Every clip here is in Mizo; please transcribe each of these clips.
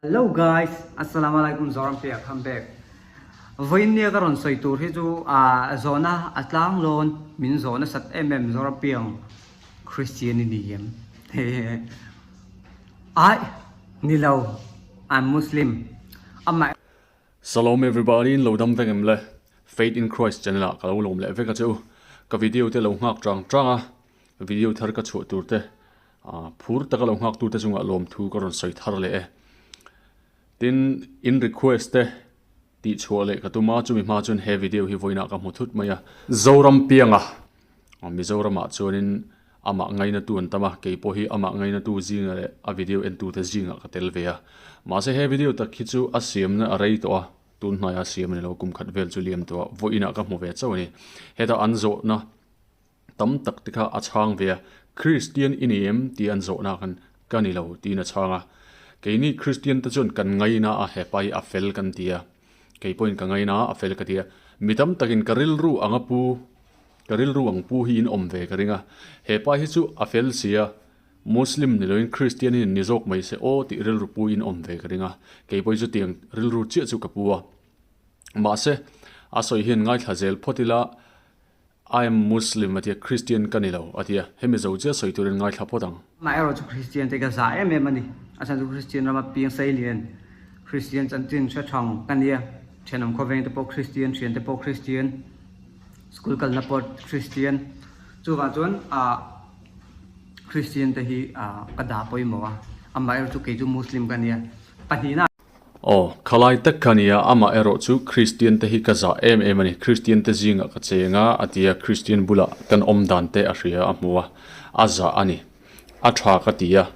Hello guys, Assalamualaikum Zoram Pia come back. Vawiin nia ka rawn sawi tur hi chu a zawhna a tlang lawn min zawhna sat em em Zoram Piang Christian i ni em? Aih ni lo, I'm Muslim. Amah Salom everybody in lo dam vek em le? Faith in Christ channel ah ka lo lawm leh vek a che u. Ka video te lo nghak chang chang a, video thar ka chhuah tur te Phur taka lo nghaktute chungah lawmthu ka rawn sawi thar leh e. Tin, in request te tih chhuah leh ka tum a, chumi hma chuan he video hi vawiinah ka hmu thut mai a. Zoram pianga Mizoramah chuanin amah ngainatu an tam a, kei pawh hi amah ngainatu zinga leh a video entute zingah ka tel ve a. Mahse he video tak hi chu a siamna a rei tawh a, tun hnaia siam a ni lo, kum khat vel chu liam tawh a, vawiinah ka hmu ve chauh a ni. Heta an zawhna Tam tak te kha a chhang ve a, Kristian i ni em? tih an zawhna khan ka ni lo tiin a chhang a. Keini Kristian te chuan kan ngaina a, hepa hi a fel kan ti a. Kei pawhin ka ngaina a, a fel ka ti a. Mi tam takin ka rilru ang a pu, ka rilru ang pu hi in awm ve ka ring a. Hepa hi chu a fel si a, Muslim ni loin Kristian hi ni zawk mai se aw tih rilru pu in awm ve ka ring a. Kei pawhin chutiang rilru chiah chu ka pu a. Mahse, a sawi hian ngaithla zel phawt ila, I am Muslim a tia, Christian ka ni lo a tia, hemi zo chiah sawi turin ngaithla phawt ang. Amaherawh chu Christian te ka zah em em a ni. A chhan chu Christian rama piang sei lian, Christian chanchin hre thang ka nia, thenawm khawveng te pawh Christian, thian te pawh Christian, school kalna pawh Christian, chuvang chuan ah Christian te hi ah ka dah pawimawh a, amaherawh chu kei chu Muslim ka nia, pahnihna. Aw, khalai tak kha nia, amah erawh chu Kristian te hi ka zah em em a ni, Kristian te zingah ka cheng a, a ti a, Kristian bulah kan awm dan te a hria a hmu a, a zah a ni, a tha ka ti a,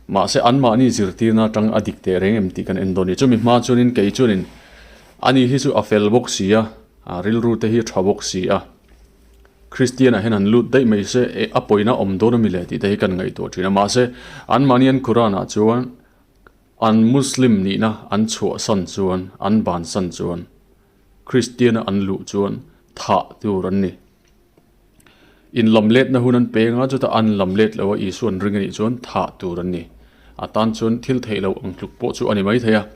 mahse anmahni zirtirna atang a dik teh reng em tih kan en dawn a ni, chumi hma chuanin kei chuanin ani hi chu a fel bawk si a, a rilru te hi a tha bawk si a, Kristian ah hian han lut daih mai se, a pawina awm dawn a mi le tih te hi kan ngaihtuah thin a, mahse anmahni an Quran ah chuan An Muslim nihna an chhuahsan chuan, an bansan chuan, Kristiana an luh chuan thah tur an ni. Inlamletna hun an peng a, chutah an lamlet lo a, Isua an ring a nih chuan thah tur an ni. A tan chuan thil theih loh ang tluk pawh chu a ni maithei a.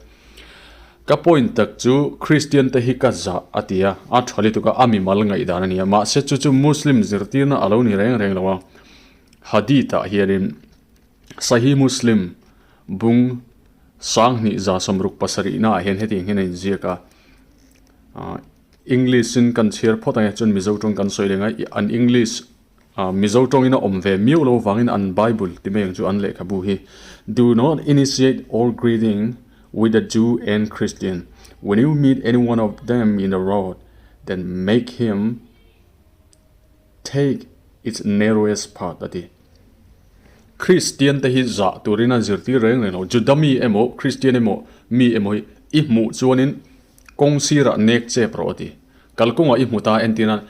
Ka point tak chu Kristian te hi ka zah a ti a, a tha lutuk a, a mimal ngaihdan a ni a, mahse chu chu Muslim zirtirna a lo ni reng reng lo a. Hadith ah hianin Sahih Muslim bung sanghnih za sawmruk pasarihna ah hian hetiang hian a inziak a, ah English in kan chhiar phawt ang e chuan Mizo tawng kan sawi leng a, an English ah Mizo tawngin a awm ve miau lo vangin an Bible ti mai ang chu an lehkhabu hi Do not initiate all greeting with a Jew and Christian when you meet any one of them in the road then make him Take its narrowest path a ti. Kristian te hi zah turin an zirtir reng reng lo. Juda mi emaw, Kristian emaw, mi emaw hi i hmuh chuanin kawng sirah nek chep rawh a ti. Kalkawngah i hmu ta entir nan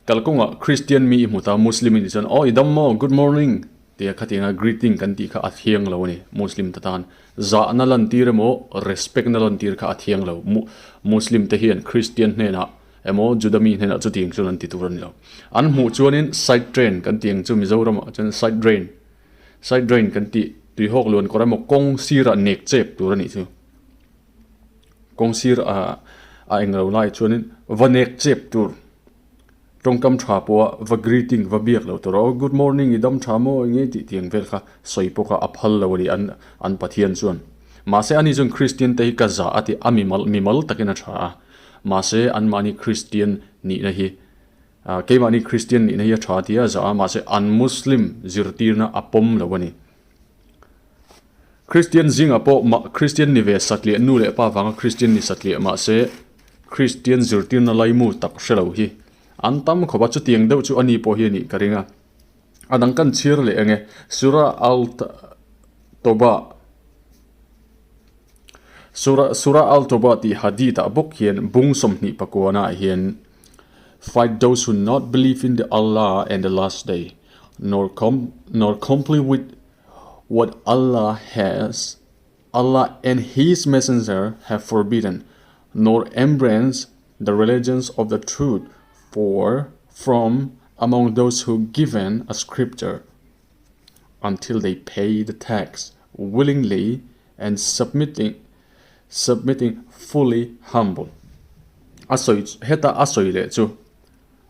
kalkawngah Kristian mi i hmu ta Muslim i nih chuan aw i dam maw, good morning tia khatianga greeting kan tih kha a thiang lo a ni Muslim te tan. Zahna lantir emaw respect na lantir kha a thiang lo. Muslim te hian Kristian hnenah Emaw Juda mi hnenah chutiang chuan an ti tur a ni lo. An hmuh chuanin side drain kan tih ang chu Mizoramah chuan side drain, side drain kan tih tuihawk luan kawr emaw kawng sirah nek chep tur a nih chu. Kawng sir a a eng lo lai chuanin va nek chep tur. Tawngkam tha pawha va greeting va biak lo tur a, aw good morning i dam tha maw eng nge tih tiang vel kha sawi pawh kha a phal lo a ni an an Pathian chuan. Mahse ani chuan Kristian te hi ka zah a ti a mimal mimal takin a tha a. Mahse, anmahni Kristian nihna hi, keimahni Kristian nihna hi a tha tia a zah a, mahse an Muslim zirtirna a pawm lo a ni. Kristian zingah pawh mah Kristian ni ve satliah nu leh pa vanga Kristian ni satliah mahse Kristian zirtirna laimu tak hre lo hi an tam khawp a, chutiang deuh chu a ni pawh hi a nih ka ring a. A dang kan chhir leh ang e, Surah Al-Tawbah. Surah Surah Al-Tawbah tih hadith ah bawk hian bung sawmhnih pakuana ah hian Fight those who not believe in the Allah and the last day nor com nor comply with what Allah has Allah and his messenger have forbidden nor embrace the religions of the truth for from among those who given a scripture until they pay the tax willingly. And submitting submitting fully humble. A sawi heta a sawi leh chu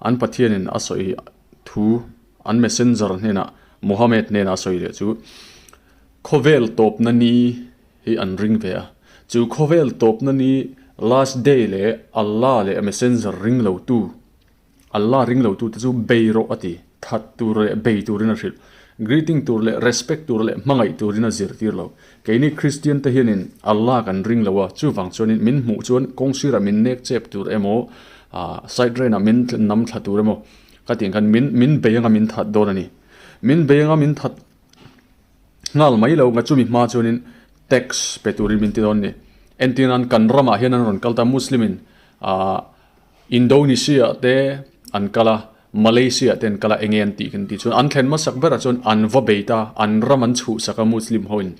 an Pathianin a sawi thu an messenger hnenah Muhammad hnenah a sawi leh chu khawvel tawpna ni hi an ring ve a. Chu khawvel tawpna ni last day leh Allah leh a messenger ring lo tu Allah ring lo tute chu bei rawh a ti. That tur leh bei turin a hrilh. Greeting tur leh respect tur leh hmangaih turin a zirtir lo. Keini Kristian te hianin Allah kan ring lo a, chuvang chuanin min hmuh chuan kawngsirah min nek chep tur emaw, side rain ah min nam thla tur emaw ka tih ang khan min min bei anga min that dawn a ni. Min bei anga min that nghal mai lo nga chumi hma chuanin tax pe turin min ti dawn a ni. Entirnan kan ramah hian an rawn kal ta Muslim in ah Indonesia te an kal a, Malaysia te an kal a, enge an tih kan tih chuan an thlen hmasak berah chuan an va bei ta, an ram an chhuhsak a Muslim ho in.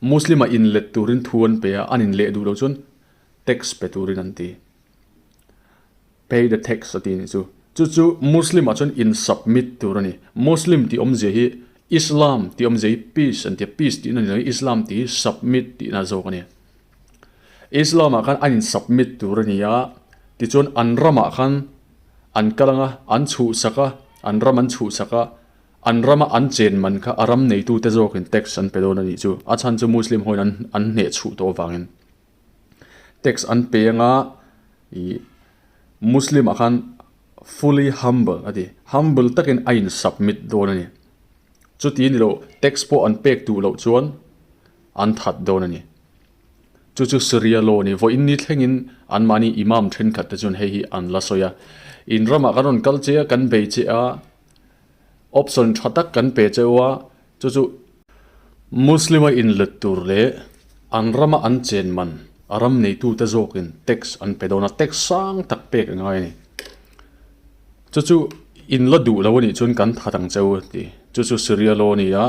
Muslim a inlet turin thu an pe a, an inleh duh lo chuan tax pe turin an ti. Pay the tax a ti a nih chu. Chu chu Muslim ah chuan in submit tur a ni. Muslim tih awmzia hi Islam tih awmzia hi peace an ti a, peace tihna ni lo in Islam tih hi submit tihna zawk a ni. Islam ah khan an in submit tur a ni a, tichuan an ramah khan an kal ang a, an chhuhsak a, an ram an chhuhsak a, an rama an chen man kha a ram neitute zawkin tax an pe dawn a nih chu. A chhan chu Muslim hoin an an hneh chhuh tawh avangin tax an pe ang a, ih Muslim ah khan fully humble a ti, humble takin a in submit dawn a ni. Chuti ni lo tax pawh an pek duh loh chuan an that dawn a ni. Chu chu Syria law a ni. Vawiin ni thlengin anmahni imam thenkhat te chuan hei hi an la sawi a. In ramah kan rawn kal che a, kan bei che a, option tha tak kan pe che u a, chu chu Muslim-a inlet tur leh an rama an chen man a ram neitute zawkin tax an pe dawn a, tax sang tak pek a ngai a ni. Chu chu in la duh lo a nih chuan kan that ang che u a ti. Chu chu Syria law a ni a.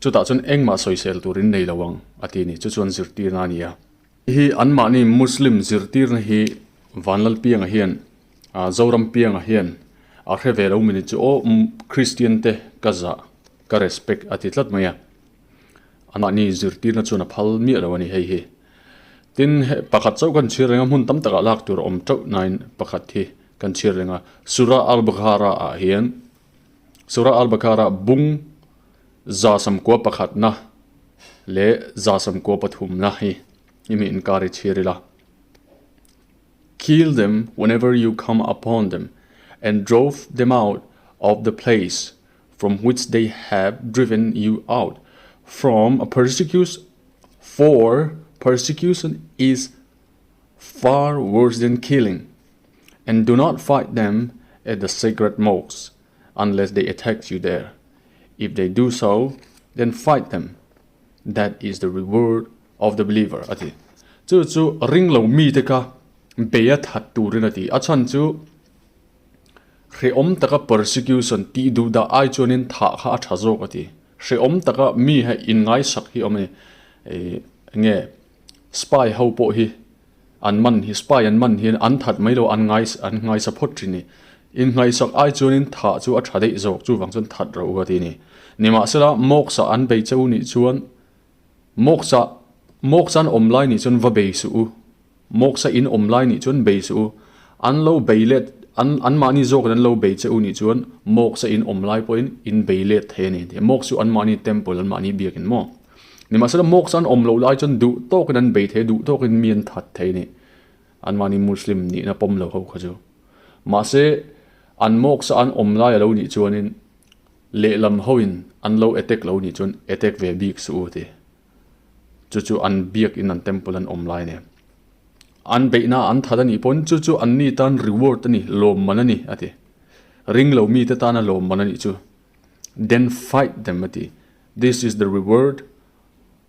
Chutah chuan engmah sawisel turin nei lo ang, a ti a ni. Chu chuan zirtirna a ni a. Hi anmahni Muslim zirtirna hi Vanlalpianga hian, Zorampianga hian a hre ve lo mini chu aw Christian te ka zah, ka respect a ti tlat mai a. Anmahni zirtirna chuan a phal miah lo a ni hei hi. Tin, pakhat chauh kan chhir reng a, hmun tam takah lak tur a awm teuh nain pakhat hi kan chhir reng a. Surah Al-Baqarah ah hian, Surah Al-Baqarah bung 131 leh 133 hi imi inkar i chhir ila. Kill them whenever you come upon them and drove them out of the place from which they have driven you out from a persecution for persecution is far worse than killing and do not fight them at the sacred mosques unless they attack you there. If they do so, then fight them. That is the reward of the believer, a ti. Chu chu ring lo mite kha bei a that turin a ti. A chhan chu hrehawm taka persecution tih duh dah ai chuanin thah kha a tha zawk a ti. Hrehawm taka mi hei inngaisak hi awm a ni. Eng nge spy ho pawh hi An man hi spy an man hian an that mai lo an ngai an nghaisa phawt thin ni. In nghaisak ai chuanin thah chu a tha daih zawk chuvang chuan that ro u a ti ni. Nimahsela mawksa an bei che u nih chuan mawksa mawksa an awm lai nih chuan va bei suh u. Mawksa in awm lai nih chuan bei suh u. An lo bei let an anmahni zawkin an lo bei che u nih chuan mawksa in awm lai pawhin in bei let thei a ni. Mawk chu anmahni temple anmahni biakin maw. Nimahsela mawk chuan awm loh lai chuan duh tawkin an bei thei a, duh tawkin mi an that thei a ni. Anmahni Muslim nihna pawm lo ho kha chu. Mahse, an mawk sa an awm lai a lo nih chuanin lehlam hoin an lo attack lo nih chuan attack ve bik suh u ti. Chu chu an biakin an temple an awm lai a ni. An beihna an that a nih pawhin chu chu anni tan reward a ni, lawmman a ni a ti. Ring lo mite tana lawmman a nih chu. Then fight them a ti. This is the reward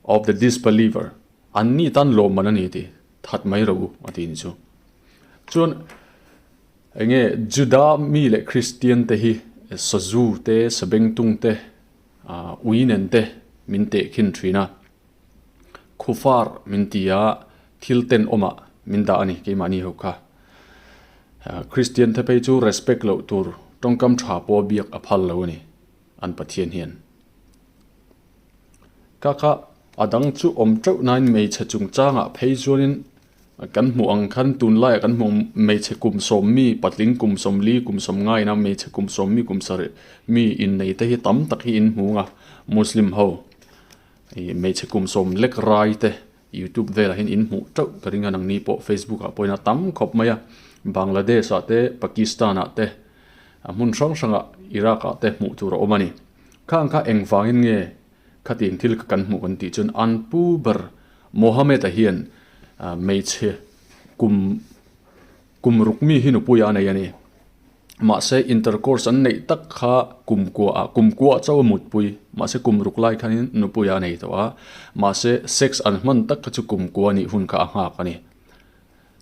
of the disbeliever, an ni tan lawmman a ni tih that mai rawh u a ti ni chu. Chuan enge Juda mi leh Kristian te hi sazu te, sabengtung te, ui nen te min tehkhin thin a, khufar min ti a, thil tenawmah min dah a ni keimahni ho kha. Kristian te phei chu respect loh tur tawngkam tha pawh biak a phal lo a ni. An Pathian hian. Ka kha A dang chu awm teuh nain hmeichhe chungchangah phei chuanin kan hmuh ang khan tunlaiah kan hmuh ang hmeichhe kum sawm mi patling kum sawmli kum sawm ngaina hmeichhe kum sawm mi kum sarih mi innei te hi tam tak hi in hmu ang a muslim ho ih hmeichhe kum sawm lek rai te youtube velah hian in hmuh teuh ka ring a nangni pawh facebook ah pawhin a tam khawp mai a Bangladesh ah te Pakistan ah te a hmun hrang hrangah Iraq ah te hmuh tur a awm a ni khang kha engvangin nge Khatiang thil kha kan hmuh kan tih chuan an pu ber Mohammed-a hian hmeichhe kum kum ruk mi hi nupui a nei a ni. Mahse intercourse an neih tak kha kum kuaah kum kuah chauh a mutpui mahse kum ruk lai khanin nupui a nei tawh a, mahse sex an hman tak kha chu kum kua nih hun kha a nghak a ni.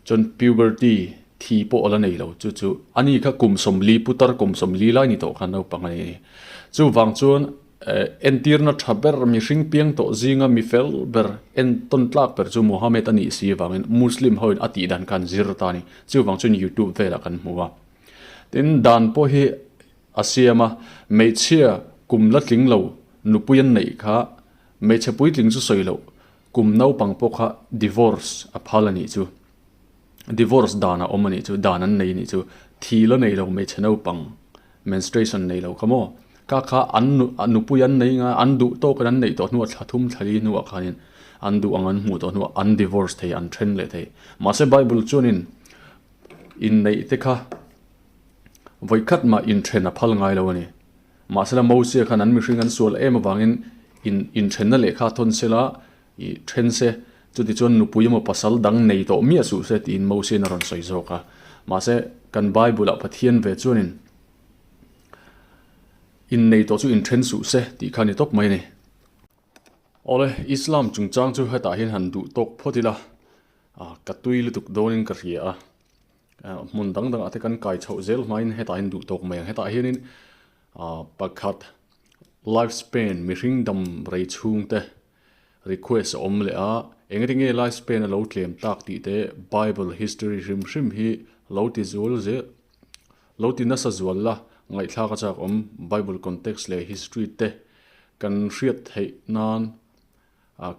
Chuan puberty thi pawh a la nei lo chu chu ani kha kum sawmli putar kum sawmli lai ni tawh khan naupang a ni a ni. Chuvang chuan entirna tha ber mihring piang tawh zinga mi fel ber entawn tlak ber chu Muhammad a nih si avangin Muslim hoin a tih dan khan zir ta a ni. Chuvang chuan YouTube velah kan hmu a. Tin dan pawh hi a siam a, hmeichhia kum la tling lo nupui an neih kha hmeichhe puitling chu sawi loh Kum naupang pawh kha divorce a phal a nih chu. Divorce dan a awm a nih chu, dan an nei a nih chu. Thi la nei lo hmeichhe naupang menstruation nei lo kha maw? Kha kha an nu nupui an nei nga an duh tawkin an neih tawh hnuah thla thum thla li hnuah khanin an duh ang an hmuh tawh hnuah an divorce thei an then leh thei. Mahse Bible chuanin inneih te kha vawikhat mah inthen a phal ngai lo a ni. Mahsela Mosia khan an mihring an sual em avangin in inthenna lehkha thawn sela i then se, chutichuan nupui emaw pasal dang nei tawh miah suh se tiin Mosia'n a rawn sawi zawk a. Mahse kan Bible-ah Pathian ve chuanin innei tawh chu inthen suh se tih kha a ni tawp mai a ni. Awle, Islam chungchang chu hetah hian han duh tawk phawt ila, ka tui lutuk dawnin ka hria a. Hmun dang dangah te kan kai chhoh zel hmain hetah hian duh tawk mai ang. Hetah hianin pakhat life span mihring dam rei chhung te request a awm leh a, engati nge life span a lo tlem tak tih te bible history hrim hrim hi lo ti zual zel lo ti nasa zual la ngaihthlak a chak awm bible context leh history te kan hriat theih nan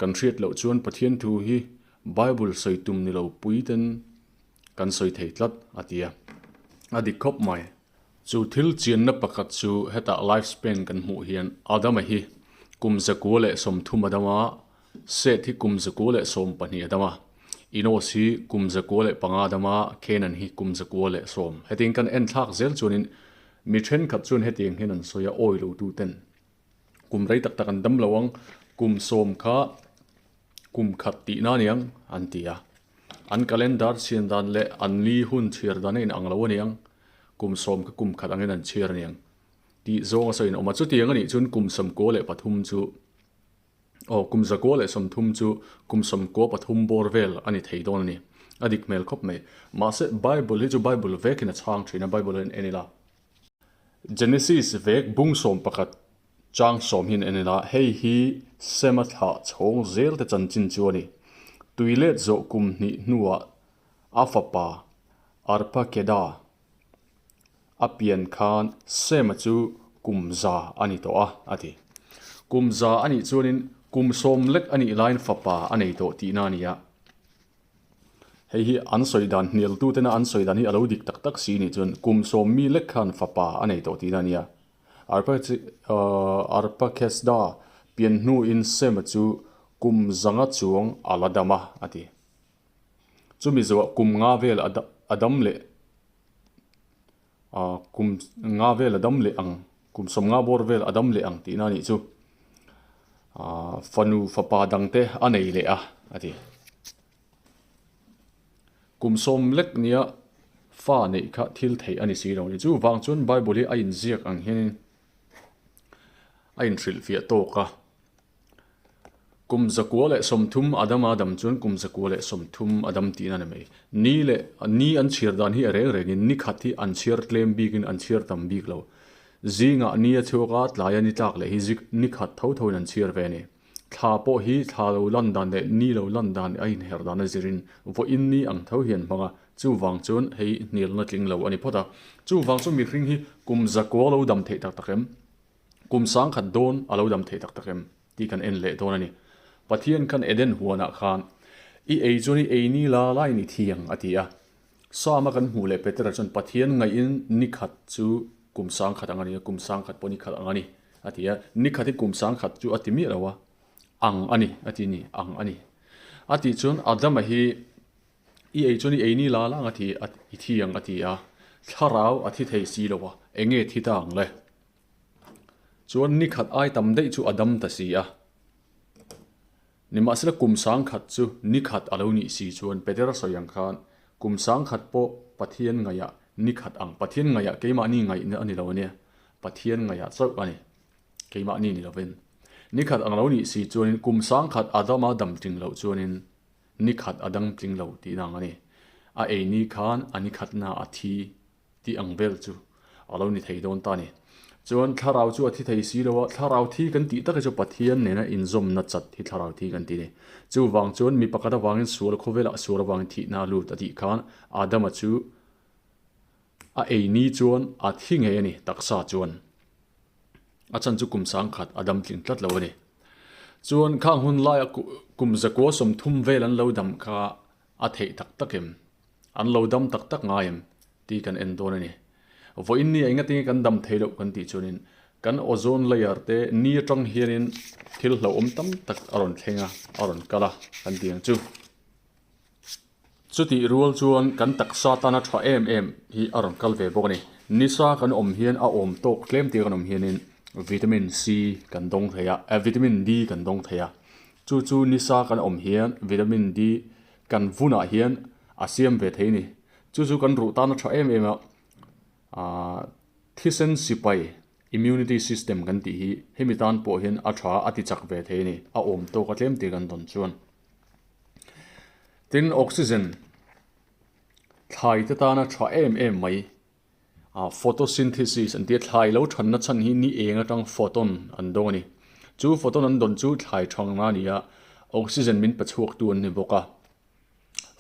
kan hriat loh chuan Pathian thu hi bible sawi tum ni lo pui ten Kan sawi thei tlat, a ti a. A dik khawp mai. Chu thil chianna pakhat chu hetah life span kan hmuh hian Adama hi kum zakua leh sawmthum a dam a, Seth hi kum zakua leh sawmpahnih a dam a, Enos hi kum zakua leh panga a dam a, Kenan hi kum zakua leh sawm. Hetiang kan en thlak zel chuanin mi thenkhat chuan hetiang hian an sawi a, awi lo tuten kum rei tak tak an dam lo ang, kum sawm kha kum khat tihna aniang an ti a. An calendar chhian dan leh an ni hun chhiar dan a inang lo aniang, kum sawm kha kum khat angin an chhiar aniang tih zawng a sawi in awm a. Chutiang anih chuan kum sawmkua leh pathum chu aw kum zakua leh sawmthum chu kum sawmkua pathum bawr vel a ni thei dawn a ni. A dik hmel khawp mai. Mahse Bible hi chu Bible vekin a chhang thin a, Bible hian en ila. Genesis vek bung sawm pakhat Chang sawm hian en ila, hei hi Sema thlah chhawng zel te chanchin chu a ni. Tui let zawh kum hnih hnuah a fapa Arpakeda a pian khan Sema chu kum za a ni tawh a, a ti. Kum za a nih chuanin kum sawm lek a nih laiin fapa a nei tawh tihna a ni a. Hei hi an sawi dan hnialtutena an sawi dan hi a lo dik tak tak si nih chuan kum sawm mi lek khan fapa a nei tawh tihna a ni a. Arpakhesda pian hnuin Sema chu kum zanga chuang a la dam a, a ti. Chumi zawhah kum nga vel a dam leh kum nga vel a dam leh ang, kum sawmnga bawr vel a dam leh ang tihna a nih chu. Fanu fapa dangte a nei leh a, a ti. Kum sawm lek nia fa neih kha thil theih a ni si lo ni. Chuvang chuan Bible hi a inziak ang hianin a inhrilhfiah tawk a. Kum zakua leh sawmthum a dam a dam chuan kum zakua leh sawmthum a dam tihna a ni mai. Ni leh ni an chhiar dan hi a reng rengin ni khat hi an chhiar tlem bikin an chhiar tam bik lo. Zingah ni a chhuak a, tlaia ni tlak leh hi zik ni khat tho thoin an chhiar ve a ni. Thla pawh hi thla lo lan dan leh ni lo lan dan a inher dan a zirin vawiin ni ang tho hian hmang a, chuvang chuan hei hnialna tling lo a ni phawt a. Chuvang chu mihring hi kum zakua lo dam theih tak tak em? Kum sangkhat dawn a lo dam theih tak tak em? Tih kan en leh dawn a ni. Pathian khan Eden huanah khan, I ei chuan i ei ni la lain i thi ang, a ti a. Sama kan hmuh leh Petera chuan Pathian ngaihin ni khat chu kum sangkhat ang a ni a, kum sangkhat pawh ni khat ang a ni, a ti a. Ni khat hi kum sangkhat chu a ti miah lo a, ang a ni, a ti ni, ang a ni. A tih chuan Adama hi I ei chuan i ei ni la la ang a ti a, i thi ang a ti a, thlarau a thi thei si lo a, eng nge thi ta ang le? Chuan ni khat ai tam daih chu a dam ta si a. Nimahsela kum sangkhat chu ni khat a lo nih si chuan Petera sawi ang khan kum sangkhat pawh Pathian ngaihah ni khat ang, Pathian ngaihah keimahni ngaihna a ni lo ania, Pathian ngaihah chauh a ni, keimahni ni lovin. Ni khat ang lo nih si chuanin kum sangkhat Adama dam tling loh chuanin Ni khat a dang tling lo tih nang a ni. A ei ni khan a ni khatna a thi tih ang vel chu a lo ni thei dawn ta a ni. Chuan thlarau chu a thi thei si lo a, thlarau thi kan tih tak hi chu Pathian nena inzawmna chat hi thlarau thi kan ti a ni. Chuvang chuan mi pakhat avangin sual khawvelah sual avangin thihna a lut a tih khan Adama chu a ei ni chuan a thi ngei a ni taksa chuan. A chan chu kum sangkhat a dam tling tlat lo a ni. Chuan khang hun laia kum zakua 30 vel an lo dam kha a theih tak tak em? An lo dam tak tak ngai em? Tih kan en dawn a ni. Vawiin ni a engatinge kan dam thei loh kan tih chuanin kan ozone layer te ni atang hianin thil hlauhawm tam tak a rawn thleng a, a rawn kal a kan tih ang chu. Chutih rual chuan kan taksa tana tha em em hi a rawn kal ve bawk a ni. Nisa kan awm hian a awm tawk tlem tir kan awm hianin vitamin C kan dawng thei a, eh vitamin D kan dawng thei a. Chu chu nisa kan awm hian vitamin D kan vunah hian a siam ve thei a ni. Chu chu kan ruh tana tha em em a, ah thisen sipai immunity system kan tih hi hemi tan pawh hian a tha a ti chak ve thei a ni, a awm tawk a tlem tir kan dawn chuan. Tin, oxygen thlai te tana tha em em mai ah photosynthesis an tia thlai lo thanna chhan hi ni eng atang photon an dawng a ni. Chu photon an dawn chu thlai thangna a ni a, oxygen min pe chhuak tu an ni bawk a.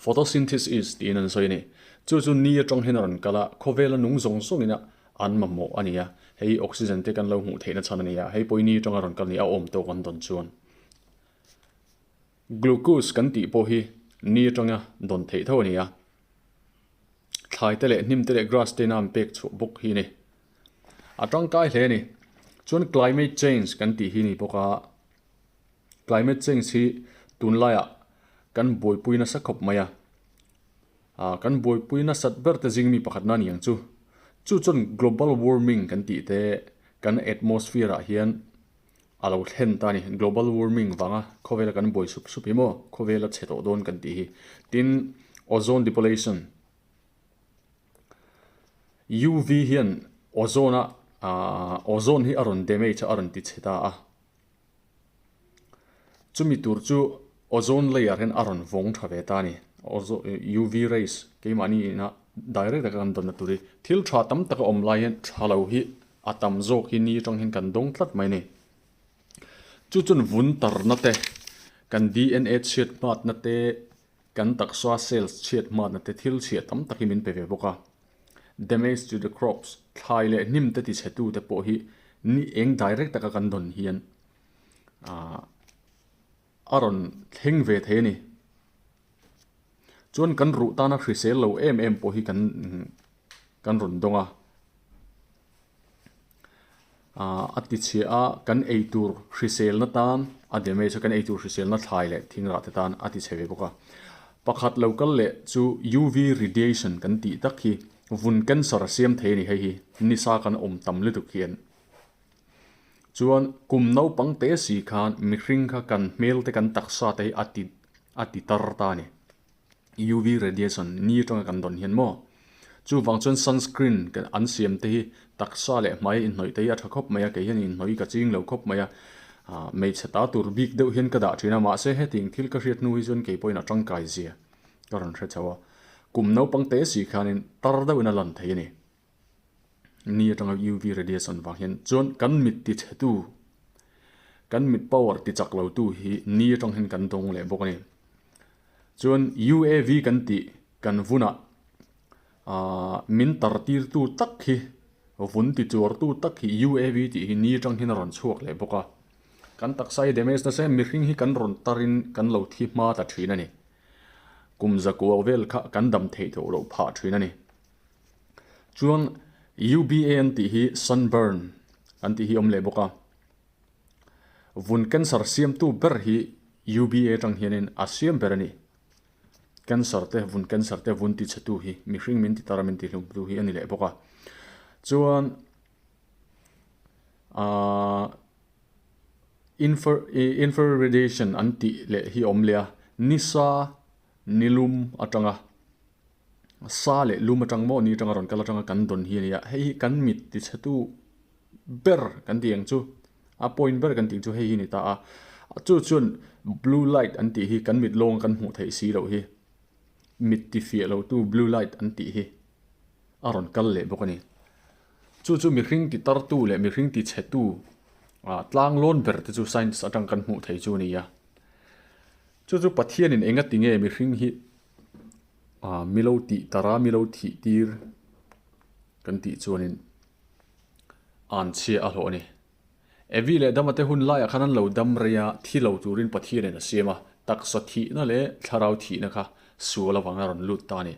Photosynthesis tiin an sawi a ni. Chu chu ni atang hian a rawn kal a, khawvela nung zawng zawngin a an mamawh a ni a. Hei oxygen te kan lo hmuh theihna chhan a ni a, hei pawh hi ni atanga rawn kal a ni a, a awm tawk an dawn chuan. Glucose kan tih pawh hi ni atanga dawn theih tho a ni a, thlai te leh hnim te leh grass te ina an pek chhuah bawk hi a ni. A tangkai hle a ni. Chuan climate change kan tih hi a ni bawk a, climate change hi tunlaiah kan buaipui nasa khawp mai a, ah kan buaipui nasat ber te zing mi pakhatna a ni ang chu. Chu chuan global warming kan tih te kan atmosphere ah hian A lo thlen ta a ni. Global warming vanga khawvela kan buai sup sup hi maw? Khawvela chhe tawh dawn kan tih hi. Tin, ozone depolation. UV hian ozone a aah ozone hi a rawn damage a, a rawn ti chhe ta a. Chumi tur chu ozone layer hian a rawn vawng tha ve ta a ni. UV rays keimahni ina direct taka kan dawnna tur hi thil tha tam taka awm lai hian tha lo hi A tam zawk hi ni atang hian kan dawng tlat mai a ni. Chu chuan vun tarna te, kan DNA chhiat hmatna te, kan taksa cells chhiat hmatna te thil chhiah tam tak hi min pe ve bawk a. Damage to the crops, thlai leh hnim te tichhe tu te pawh hi ni eng direct taka kan dawn hian ah a rawn thleng ve thei a ni. Chuan kan ruh tana hrisel lo em em pawh hi kan kan rawn dawng a. Aaa a ti chhia a, kan eitur hriselna tan a damage a, kan eitur hriselna thlai leh thingrah te tan a ti chhe ve bawk a. Pakhat lo kal leh chu UV radiation kan tih tak hi vun cancer a siam thei a ni hei hi nisa kan awm tam lutuk hian. Chuan kum naupang te si khan mihring kha kan hmel te kan taksa te hi a ti a ti tar ta a ni. UV radiation ni atanga kan dawn hian maw? Chuvang chuan sunscreen an siam te hi taksa leh hmai inhnawih te hi a tha khawp mai a, kei hian inhnawih ka ching lo khawp mai a, ah hmeichhe ta tur bik deuh hian ka dah thin a, mahse hetiang thil ka hriat hnu hi chuan kei pawhin a tangkai zia ka rawn hre chho a, kum naupang te si khanin tar deuhin a lan thei a ni. Ni atanga UV radiation vang hian chuan kan mit ti chhe tu kan mit power ti chak lo tu hi ni atang hian kan dawng leh bawk a ni. Chuan UAV kan tih kan vunah aah min tar tir tu tak hi vun ti chuar tu tak hi UAV tih hi ni atang hian a rawn chhuak leh bawk a. Kan taksa hi damage nasa em mihring hi kan rawn tarin kan lo thi hma ta thin a ni. Kum zakua vel kha kan dam theih tawh loh phah thin a ni. Chuan UBA an tih hi sunburn an tih hi awm leh bawk a. Vun cancer siamtu ber hi UBA atang hianin a siam ber a ni. Cancer te, vun cancer te, vun tichhetu hi mihring min ti tar a min tihlumtu hi a ni leh bawk a. Chuan Ahh infer infrared radiation an tih leh hi a awm leh a, nisa nilum atanga sa leh lum atang maw ni atanga rawn kal atanga kan dawn hi a ni a, hei hi kan mit tichhetu ber kan tih ang chu a point ber kan tih ang chu hei hi a ni ta a, chu chuan blue light an tih hi kan mit lawng kan hmuh theih si loh hi mit tifiah lo tu blue light an tih hi a rawn kal leh bawk a ni. Chu chu mihring ti tartu leh mihring ti chhetu ah tlang lawn ber te chu science atang kan hmuh thei chu a ni a. Chu chu Pathianin enga ti nge mihring hi ah milo tih tara milo thih tir kan tih chuanin an chhia a hlawh a ni. Evi leh Dama te hun laiah khan an lo dam rei a, thi lo turin Pathianin a siam a, taksa thihna leh thlarau thihna kha sual avanga rawn lut ta a ni.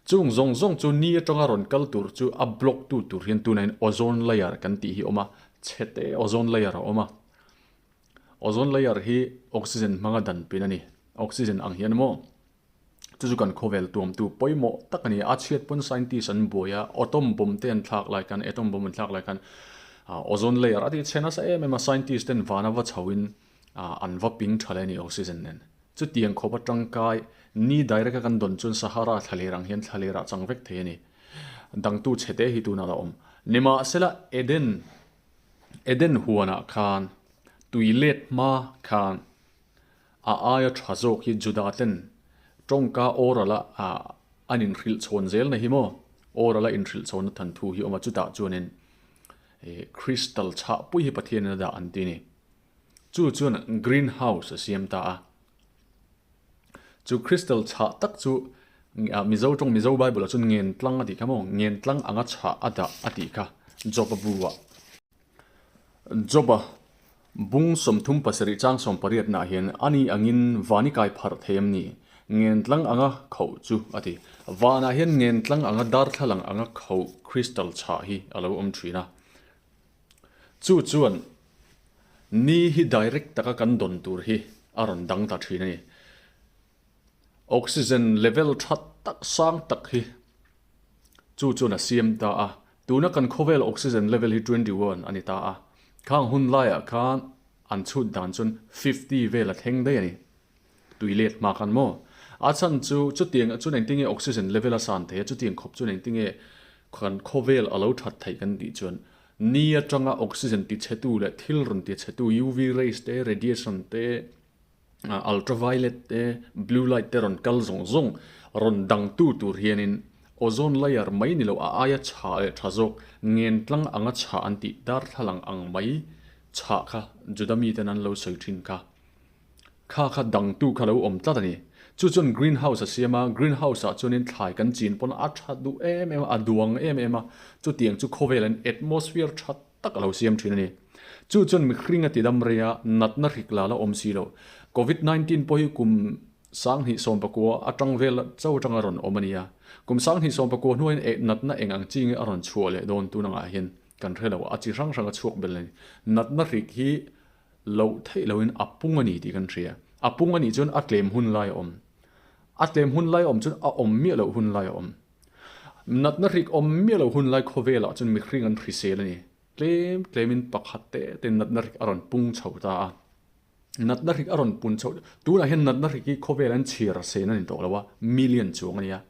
Chung zawng zawng chu ni atanga rawn kal tur chu a block tu tur hian tunah ozone layer kan tih hi a awm a, chhete ozone layer a awm a. Ozone layer hi oxygen hmanga dan pin a ni. Oxygen ang hian maw? Chu chu kan khawvel tuamtu pawimawh tak a ni. A chhiat pawn scientist an buai a, atom bomb te an thlak lai khan, atom bomb an thlak lai khan ozone layer a tih chhe nasa em em a, scientist ten vana va chho in an va ping tha leh a ni oxygen nen. Chutiang khawp a tangkai ni direct a kan dawn chuan Sahara thlaler ang hian thlaler ah chang vek thei a ni. Dangtu chhe te hi tunah la awm. Nimahsela Eden, Eden huanah khan tui let hma khan A aia tha zawk hi Juda ten tawngka oral a an inhrilh chhawn zel na hi maw? Oral a inhrilh chhawnna than thu hi awm a, chutah chuanin crystal chhah pui hi Pathianin a dah an ti a ni. Chu chuan green house a siam ta a. Chu crystal chhah tak chu Mizo tawng Mizo Bible ah chuan ngen tlang a tih kha maw? Ngen tlang anga chhah a dah a tih kha Job-a bu ah. Job-a bung 37 chang sawmpariatnaah hian ani angin van i kai pharh thei em ni? Ngentlang anga khoh chu a ti. Vanah hian ngentlang anga darthlalang anga khoh crystal chhah hi a lo awm thin a. Chu chuan ni hi direct taka kan dawn tur hi a rawn dang ta thin a ni. Oxygen level tha tak sang tak hi chu chuan a siam ta a, tuna kan khawvel oxygen level hi 21 a ni ta a, khang hun laiah khan an chhut dan chuan 50 vel a thleng daih a ni. Tui let hma khan maw? A chhan chu chutiang chuan engtinge oxygen level a san thei a, chutiang khawp chuan engtinge kan khawvel a lo that theih kan tih chuan ni atanga oxygen tichhetu leh thil rawn tichhetu UV rays te, radiation te, Ultraviolet te, blue light te rawn kal zawng zawng rawn dangtu tur hianin ozone layer mai ni lo a aia chhah leh tha zawk ngentlang anga chhah an tih darthlalang ang mai chhah kha Juda miten an lo sawi thin kha. Kha kha dangtu kha lo awm tlat a ni. Chu chuan greenhouse a siam a, greenhouse ah chuanin thlai kan chin pawn a tha duh em em a, a duang em em a, chutiang chu khawvel an atmosphere tha tak a lo siam thin a ni. Chu chuan mihring a tidam rei a, natna hrik la la awm si lo. Covid 19 pawh hi kum 2019 atang vel cho atanga rawn awm a ni a. Kum 2019 hnuaiin eh natna eng ang chi nge a rawn chhuah leh dawn tun angah hian kan hre lo. A chi hrang hrang a chhuak bel a ni. Natna hrik hi loh theih loin a pung a ni tih kan hria. A pung a nih chuan a tlem hun lai a awm. A tlem hun lai a awm chuan a awm miah loh hun lai a awm. Natna hrik awm miah lo hun lai khawvelah chuan mihring an hrisel a ni. Tlem tlemin pakhat te te natna hrik a rawn pung chho ta a. Natna hrik a rawn pun chho, tunah hian natna hrik hi khawvel an chhiar sen a ni tawh lo a, million chuang a ni a.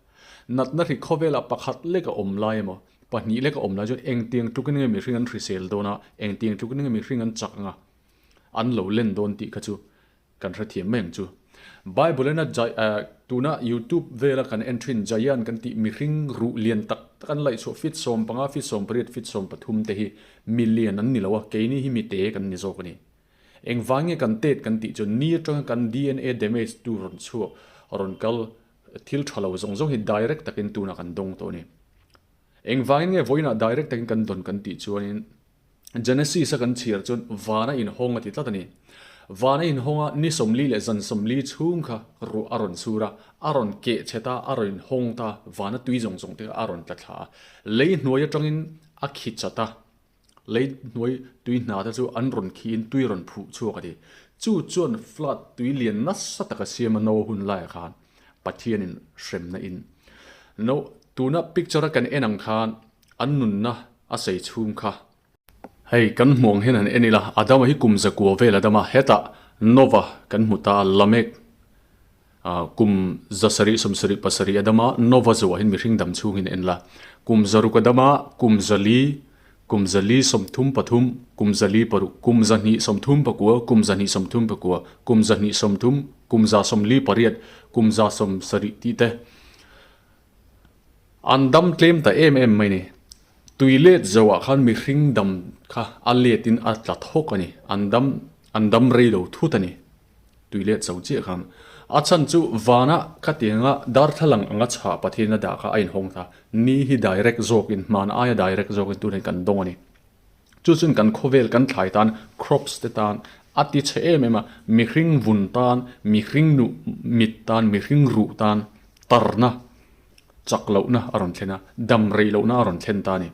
Natna hrik khawvelah pakhat lek a awm lai emaw, pahnih lek a awm lai chuan engtiang tlukin nge mihring an hrisel dawn a, engtiang tlukin nge mihring an chak ang a, an lo len dawn tih kha chu Kan hrethiam mai ang chu. Bible in a tuna youtube vela kan en thin giant kan tih mihring ruh lian tak tak an laihchhuah feet 15 feet 18 feet 13 te hi million an ni lo a, keini hi mite kan ni zawk a ni. Engvang nge kan tet kan tih chuan ni atanga kan DNA damage tu rawn chhuak rawn kal thil tha lo zawng zawng hi direct takin tunah kan dawng tawh a ni. Engvangin nge vawiinah direct takin kan dawn kan tih chuanin. Genesis a kan chhiar chuan vana inhawng a ti tlat a ni. Vana inhawng a ni 40 leh zan 40 chhung kha ruah a rawn sur a, a rawn keh chhe ta, a rawn inhawng ta, vana tui zawng zawng te kha a rawn tla thla a. Lei hnuai atangin a khi chat a, lei hnuai tui hna te chu an rawn khiin tui rawn phuh chhuak a ti. Chu chuan flood tui lian nasa taka siam a Noah hun laiah khan Pathianin hremna in. No, tuna picture a kan en ang khan an nunna a sei chhung kha. Hei, kan hmuh ang hian han en ila, Adama hi kum zakua vel a dam a, hetah Nova kan hmu ta a, Lamek kum 700 77 a dam a, Nova zuah hian mihring dam chhungin en la, kum 600 a dam a, kum 400, kum 433, kum 406, kum 239, kum 239, kum 230, kum 148, kum 170 tih te. An dam tlem ta em em mai ni. Tui let zoah khan mihring dam kha a let in a tla thawk a ni. An dam an dam rei lo thut a ni. Tui let zo chiah khan. A chhan chu vana khatianga darthlalang anga chhah Pathian a dah kha a inhawng ta. Ni hi direct zawkin hman aia direct zawkin tunah kan dawng a ni. Chu chuan kan khawvel kan thlai tan crops te tan a ti chhe em em a, mihring vun tan, mihring nuh mit tan, mihring ruh tan tarna chak lohna a rawn thlen a, dam rei lohna a rawn thlen ta a ni.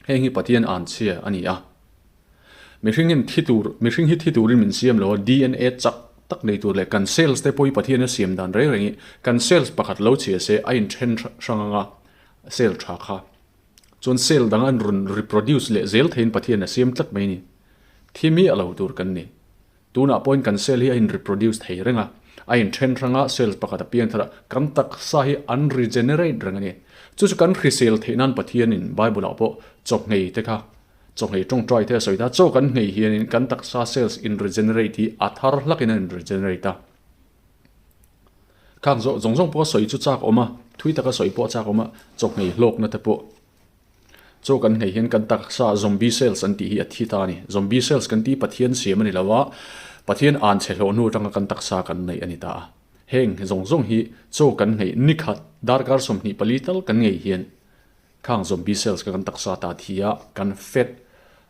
Heng hi Pathian an chhia a ni a. Mihring hian thi tur, mihring hi thi turin min siam lo a, DNA chak tak nei tur leh kan cells te pawh hi Pathian a siam dan reng reng hi kan cells pakhat lo chhia se a inthen hrang anga cell tha kha. Chuan cell dang an rawn reproduce leh zel theiin Pathian a siam tlat mai a ni. Thi miah lo tur kan ni. Tunah pawhin kan cell hi a in reproduce thei reng a, a in then hrang a, cells pakhat a piang thar a, kan taksa hi an regenerate reng a ni. Chu chu kan hrisel theih nan Pathianin Bible ah pawh chawhngei te kha, chawhngei tawngtai te a sawi ta, chaw kan nghei hianin kan taksa cells in regenerate hi a thar hlakin a in regenerate a. Khang zawh zawng zawng pawh a sawi chu chak awm a, thui taka sawi pawh a chak awm a, chawhmei hlawkna te pawh chaw kan nghei hian kan taksa zombie cells an tih hi a thi ta a ni. Zombie cells kan tih Pathian siam a ni lo a, Pathian an chhe hlawh hnu atanga kan taksa kan neih a ni ta a. Heng zawng zawng hi chaw kan nghei nikhat darkar 24 tal kan nghei hian khang zombie cells kha kan taksa ta thi a, kan fat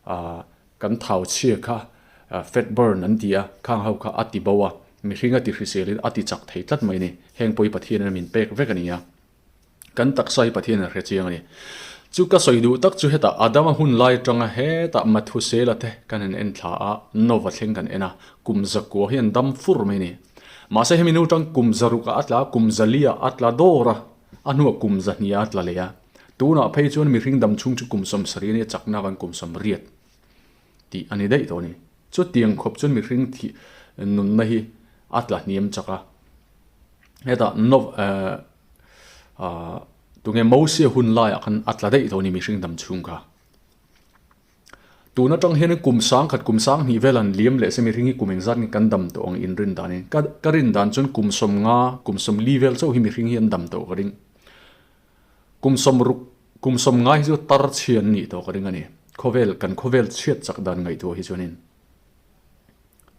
ah Kan thau chhia kha fat burn an ti a, khang ho kha a ti bo a, mihring a ti hriselin a ti chak thei tlat mai a ni. Heng pawh hi Pathianin a min pek vek a ni a, kan taksa hi Pathianin a hre chiang a ni. Chu ka sawi duh tak chu hetah Adama hun lai atanga hetah Mathusela te kan han en thla a, Nova thleng kan en a, kum zakua hi an dam fur mai a ni. Mahse hemi nu tang kum zarukah a tla a, kum zaliah a tla dawr a, a hnuah kum zahniah a tla leh a. Tunah phei chuan mihring dam chhung chu kum 70 a nia chakna kan kum 80 tih a ni daih tawh a ni. Chutiang khawp chuan mihring thih nunna hi a tla hniam chak a. Hetah Nov eh ah tunge Mosia hun laiah khan a tla daih tawh a ni mihring dam chhung kha. Tun atang hian kum 1000 kum 2000 vel an liam leh se mihring hi kum engzat nge kan dam tawh ang inrin danin ka ka rin dan chuan kum 50 kum 40 vel chauh hi mihring hi an dam tawh ka ring. Kum 60, kum 90 hi chu tar chhian nih tawh ka ring a ni. Khawvel, kan khawvel chhiat chak dan ngaihtuah hi chuanin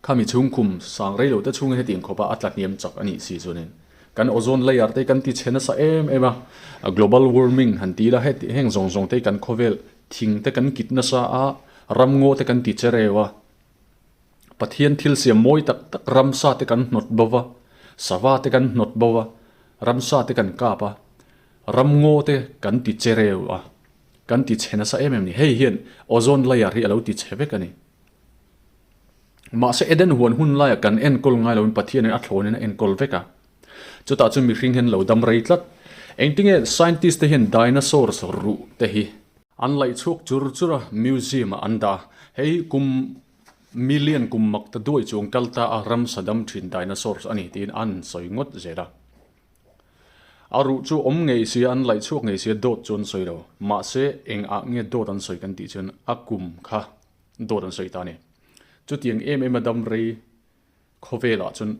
khami chhung kum sang rei lo te chhungin hetiang khawpa a tla hniam chak a nih si chuanin kan ozone layer te kan ti chhe nasa em em a, global warming han ti ila heti heng zawng zawng te hi kan khawvel thing te kan kit nasa a, ramngaw te kan ti che reu a. Pathian thil siam mawi tak tak ramsa te kan hnawt bo va, sava te kan hnawt bo va, ramsa te kan kap a, ramngaw te kan ti che reu a, kan ti chhe nasa em em ni. Hei hian ozone layer hi a lo ti chhe vek a ni. Mahse Eden huan hun laiah kan enkawl ngai loin Pathianin a thlawnin a enkawl vek a. Chutah chu mihring hian lo dam rei tlat. Engtinge scientist te hian dinosaurs ruh te hi An laih chhuak chur chur a, museum ah an dah a. Hei hi kum million kum mak ta duai chuang kal ta a ramsa dam thin dinosaurs a ni tiin an sawi ngawt zel a. A ruh chu awm ngei sia, an laih chhuak ngei sia dawt chu an sawi lo. Mahse eng ah nge dawt an sawi kan tih chuan a kum kha dawt an sawi ta a ni. Chutiang em em a dam rei khawvelah chuan